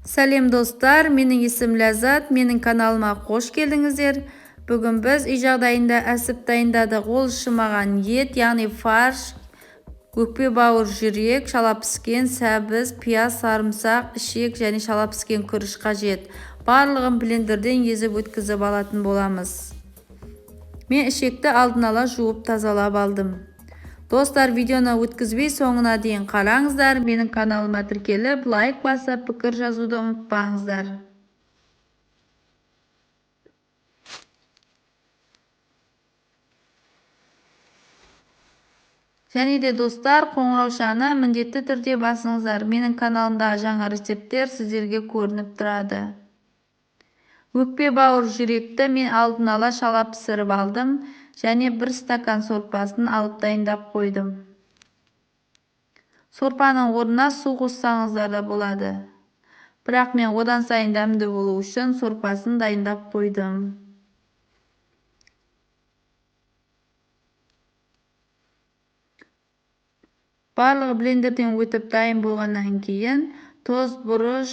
Сәлем достар, менің есімім Ләззат, менің каналыма қош келдіңіздер. Бүгін біз үй жағдайында әсіп дайындадық. Ол үшін маған ет, яғни фарш, өкпе, бауыр, жүрек, шала піскен сәбіз, пияз, сарымсақ, ішек және шала піскен күріш қажет. Барлығын блендерден езіп өткізіп алатын боламыз. Мен ішекті алдын ала жуып тазалап алдым. Достар, видеоны өткізбей соңына дейін қараңыздар. Менің каналыма тіркеліп, лайк басып, пікір жазуды ұмытпаңыздар. Және де достар, қоңыраушаны міндетті түрде басыңыздар. Менің каналымдағы жаңа рецепттер сіздерге көрініп тұрады. Өкпе, бауыр, жүректі мен алдын ала шала пісіріп алдым және бір стакан сорпасын алып дайындап қойдым. Сорпаның орнына су қоссаңыздар да болады. Бірақ мен одан сайын дәмді болу үшін сорпасын дайындап қойдым. Барлығы блендерден өтіп дайын болғаннан кейін тұз, бұрыш,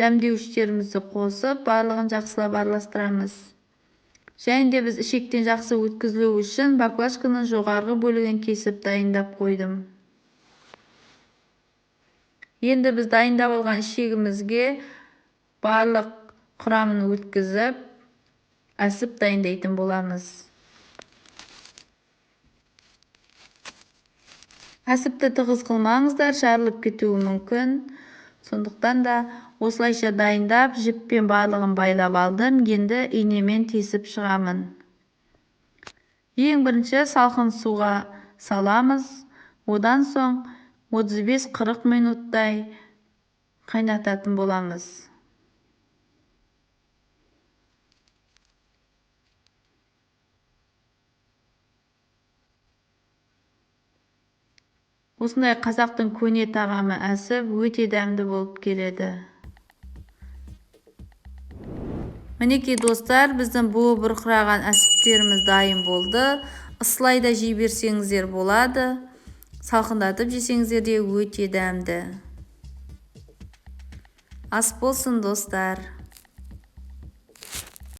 дәмдеуіштерімізді қосып, барлығын жақсылап араластырамыз. Және де біз ішектен жақсы өткізілу үшін баклажканың жоғарғы бөлігін кесіп дайындап қойдым. Енді біз дайындап алған ішегімізге барлық құрамын өткізіп, әсіп дайындайтын боламыз. Әсіпті тығыз қылмаңыздар, жарылып кетуі мүмкін. Сондықтан да осылайша дайындап, жіппен барлығын байлап алдым. Енді инемен тесіп шығамын. Ең бірінші салқын суға саламыз. Одан соң 35-40 минуттай қайнататын боламыз. Осындай қазақтың көне тағамы әсіп өте дәмді болып келеді. Мінекей достар, біздің буы бұрқыраған әсіптеріміз дайын болды. Ысылай да жей берсеңіздер болады. Салқындатып жесеңіздер де өте дәмді. Ас болсын достар.